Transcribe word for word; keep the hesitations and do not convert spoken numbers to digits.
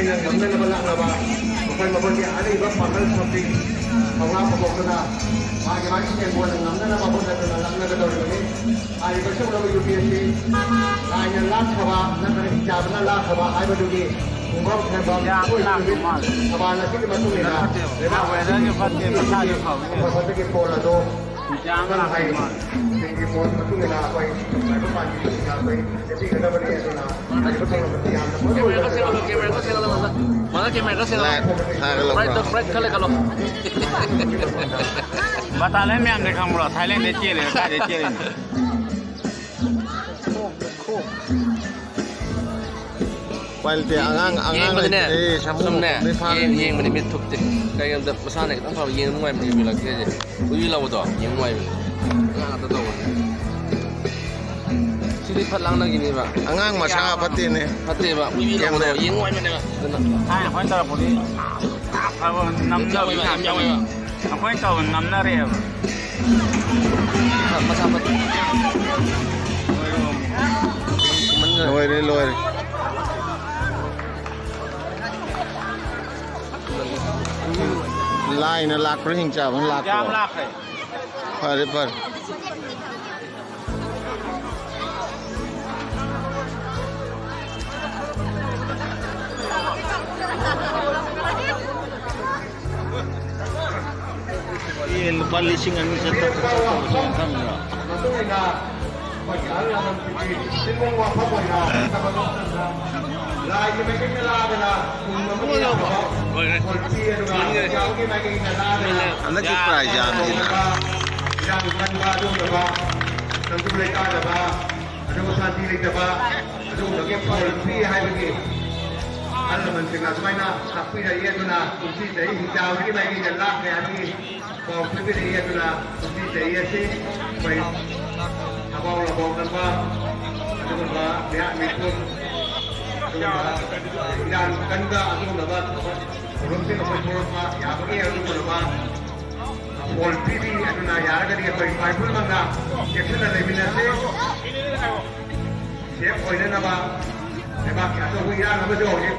ꯉꯝꯅꯅꯕ ꯂꯥꯛꯅꯕ ꯃꯈꯣꯏ ꯃꯈꯣꯏꯒꯤ ꯑꯔꯤꯕ ꯄꯥꯡꯒꯜ ꯁꯛꯇꯤ ꯊꯧꯅꯥ ꯄꯨꯊꯣꯛꯇꯨꯅ ꯃꯥꯒꯤ ꯃꯥꯒꯤ ꯌꯦꯡꯒꯣꯟꯅ ꯉꯝꯅꯅꯕ ꯍꯣꯠꯅꯗꯨꯅ ꯂꯥꯛꯅꯒꯗꯧꯔꯤꯕꯅꯤ꯫ ꯍꯥꯏꯔꯤꯕ ꯁꯤꯒꯨꯝꯂꯕ ꯌꯨ ꯄꯤ ꯑꯦꯁ ꯁꯤ ꯂꯥꯏꯅ ꯂꯥꯛꯈ꯭ꯔꯕ ꯅꯠꯇ꯭ꯔꯒ ꯍꯤꯡꯆꯥꯕꯅ ꯂꯥꯛꯈ꯭ꯔꯕ ꯍꯥꯏꯕꯗꯨꯒꯤ ꯄꯨꯡꯐꯝ ꯐꯦꯟꯐꯝ ꯌꯥꯝ ꯑꯣꯏꯕ ꯂꯥꯛꯄ ꯅꯨꯃꯤꯠ ꯃꯥꯜꯂꯦ꯫ ꯊꯧꯕꯥꯜ ꯑꯁꯤꯒꯤ ꯃꯇꯨꯡ ꯏꯟꯅ ꯂꯩꯕꯥꯛ ꯋꯦꯗꯔꯁꯨ ꯐꯠꯇꯦ, ꯃꯁꯥꯁꯨ ꯐꯕꯅꯤ꯫ ꯐꯕꯗꯒꯤ ꯄꯣꯜ ꯑꯗꯨ ꯌꯥꯝ ꯂꯥꯛꯄ ꯃꯥꯜꯂꯦ꯫ ꯁꯤꯡꯒꯤ ꯄꯣꯜ ꯃꯇꯨꯡ ꯏꯟꯅ ꯑꯩꯈꯣꯏ ꯃꯥꯏꯕ ꯄꯥꯟꯕꯤꯁꯤꯡꯅ ꯑꯩꯈꯣꯏ ꯂꯦꯞꯄꯤꯒꯗꯕꯅꯤ꯫ ꯑꯗꯨꯅ ꯍꯥꯏꯔꯤꯕ ꯊꯧꯔꯝ ꯑꯁꯤ ꯌꯥꯝꯅ ꯃꯔꯨ ꯑꯣꯏꯕ ꯀꯦꯃꯦꯔꯥ ꯈꯔ ꯆꯦꯜꯍꯜꯂꯣ, ꯀꯦꯃꯦꯔꯥ ꯈꯔ ꯆꯦꯜꯍꯜꯂꯣ, ꯃꯥꯅ ꯀꯦꯃꯦꯔꯥ ꯈꯔ ꯆꯦꯜꯍꯜꯂꯣ꯫ ꯂꯥꯏꯠ ꯊꯥꯒꯠꯂꯛꯄ꯭ꯔꯣ? ꯕ꯭ꯔꯥꯏꯠꯇꯣ, ꯕ꯭ꯔꯥꯏꯠ ꯈꯔ ꯂꯩꯈꯠꯂꯣ꯫ ꯕꯇꯥꯂꯤꯌꯟ ꯃꯌꯥꯝꯁꯦ ꯈꯪꯕ꯭ꯔꯣ? ꯊꯥꯏꯂꯦꯟꯗꯩ ꯆꯦꯜꯂꯤꯔꯣ? ꯀꯥꯏꯗꯩ ꯆꯦꯜꯂꯤꯅꯣ? ꯎꯄꯥꯏ ꯂꯩꯇꯦ꯫ ꯑꯉꯥꯡ, ꯑꯉꯥꯡ ꯌꯦꯡꯕꯗꯅꯦ, ꯂꯩꯇ꯭ꯔꯦ꯫ ꯁꯥꯃꯨ ꯁꯨꯝꯅꯦ, ꯃꯈꯣꯡꯗꯩ ꯐꯥꯔꯦ꯫ ꯌꯦꯡ-, ꯌꯦꯡꯕꯗꯤ ꯃꯤꯠ ꯊꯨꯞꯇꯦ꯫ ꯀꯩꯒꯤꯅꯣꯗ ꯃꯁꯥꯅ ꯈꯤꯇꯪ ꯐꯕ ꯌꯦꯡꯕ ꯅꯨꯡꯉꯥꯏꯕꯅꯦ ꯌꯨ ꯕꯤ ꯂꯥꯛꯇꯦ ꯍꯥꯏꯁꯦ꯫ ꯎꯏ ꯎꯏ ꯂꯥꯎꯕꯗꯣ ꯌꯦꯡ ꯅꯨꯡꯉꯥꯏꯕꯅꯦ꯫ ꯑꯉꯥꯡ ꯉꯥꯛꯇ ꯇꯧꯕꯅꯦ꯫ ꯁꯤꯗꯤ ꯐꯠ ꯂꯥꯡꯅꯈꯤꯅꯦꯕ꯫ ꯑꯉꯥꯡ ꯃꯁꯥ ꯐꯠꯇꯦꯅꯦ꯫ ꯐꯠꯇꯦꯕ꯫ ꯎꯏ ꯎꯏ ꯂꯥꯎꯕꯗꯣ ꯌꯦꯡꯕꯅꯦ꯫ ꯌꯦꯡ ꯅꯨꯡꯉꯥꯏꯕꯅꯦꯕ꯫ ꯑꯗꯨꯅ ꯊꯥꯏꯅ ꯑꯩꯈꯣꯏꯅ ꯇꯧꯔꯛꯄꯗꯤ ꯑꯐꯕ ꯅꯝꯅꯕꯤ ꯌꯥꯎꯋꯦꯕ, ꯌꯥꯝ ꯉꯥꯛꯇꯅꯦ꯫ ꯌꯥꯎꯋꯦꯕ꯫ ꯑꯩꯈꯣꯏꯅ ꯇꯧꯕ ꯅꯝꯅꯔꯦꯕ꯫ ꯃꯁꯥ ꯐꯠꯇꯦ꯫ ꯂꯣꯏꯔꯦ, ꯂꯣꯏꯔꯦ꯫ ꯂꯥꯏꯅ ꯂꯥꯛꯄ꯭ꯔꯥ, ꯍꯤꯡꯆꯥꯕꯅ ꯂꯥꯛꯄ꯭ꯔꯣ? ꯌꯥꯝ ꯂꯥꯛꯈ꯭ꯔꯦ꯫ ꯐꯔꯦ, ꯐꯔꯦ꯫ ꯑꯦ, ꯂꯨꯄꯥ ꯂꯤꯁꯤꯡ ꯑꯅꯤ ꯆꯠꯇꯕ ꯆꯠꯇꯕꯁꯦ ꯈꯪꯕ꯭ꯔꯥ? ꯃꯇꯨꯡ ꯏꯟꯅ ꯑꯩꯈꯣꯏꯒꯤ ꯑꯍꯜ ꯂꯃꯟꯁꯤꯡꯒꯤ ꯆꯤꯟꯕꯣꯡ ꯋꯥꯐꯝ ꯑꯣꯏꯅ ꯂꯥꯏꯒꯤ ꯃꯥꯏꯀꯩꯗ ꯂꯥꯛꯑꯒꯅ ꯀꯨꯝ ꯑꯃꯒꯤ ꯌꯥꯝꯕ ꯈꯣꯟꯊꯤ ꯑꯗꯨꯒ ꯌꯥꯎꯒꯤ ꯃꯥꯏꯀꯩꯗ ꯂꯥꯛꯑꯒꯅ ꯍꯟꯗꯛꯀꯤ ꯄ꯭ꯔꯥꯏꯖ ꯌꯥꯝꯁꯤꯅ ꯏꯔꯥꯡ ꯀꯟꯕ ꯑꯗꯨꯒꯨꯝꯂꯕ ꯇꯪꯗꯨ ꯂꯩꯇꯥꯗꯕ ꯑꯗꯨꯒ ꯁꯥꯟꯇꯤ ꯂꯩꯇꯕ ꯑꯗꯨꯒꯨꯝꯕꯒꯤ ꯐꯣꯟ ꯄꯤ ꯍꯥꯏꯕꯒꯤ ꯑꯍꯜ ꯂꯃꯟꯁꯤꯡꯅ ꯑꯁꯨꯃꯥꯏꯅ ꯇꯥꯛꯄꯤꯔꯛꯏ꯫ ꯑꯗꯨꯅ ꯀꯨꯝꯁꯤ ꯆꯍꯤ ꯍꯤꯡꯆꯥꯕꯒꯤ ꯃꯥꯏꯀꯩꯗ ꯂꯥꯛꯈ꯭ꯔꯦ ꯍꯥꯏꯕꯒꯤ ꯄꯥꯎ ꯄꯤꯕꯤꯔꯛꯏ꯫ ꯑꯗꯨꯅ ꯀꯨꯝꯁꯤ ꯆꯍꯤ ꯑꯁꯤ ꯑꯩꯈꯣꯏ ꯊꯕꯥꯎ ꯂꯕꯥꯎ ꯀꯟꯕ ꯑꯗꯨꯒꯨꯝꯕ ꯃꯤꯍꯥꯠ ꯃꯤꯄꯨꯟ ꯑꯗꯨꯒꯨꯝꯕ ꯏꯔꯥꯡ ꯀꯟꯕ ꯑꯗꯨꯒꯨꯝꯂꯕ ꯊꯧꯔꯝꯁꯤꯡ ꯑꯩꯈꯣꯏ ꯊꯣꯛꯂꯛꯄ ꯌꯥꯕꯒꯤ ꯑꯗꯨꯒꯨꯝꯂꯕ ꯐꯣꯟ ꯄꯤꯔꯤ꯫ ꯑꯗꯨꯅ ꯌꯥꯔꯒꯗꯤ ꯑꯩꯈꯣꯏ ꯏꯄꯥ ꯏꯄꯨꯒꯤ ꯃꯥꯡꯗ ꯆꯦꯛꯁꯤꯟꯅ ꯂꯩꯃꯤꯟꯅꯁꯤ꯫ ꯁꯦꯐ ꯑꯣꯏꯅꯅꯕ ꯂꯩꯕꯥꯛꯀꯤ ꯑꯆꯧꯕ ꯏꯔꯥꯡ ꯑꯃꯁꯨ ꯍꯧꯖꯤꯛ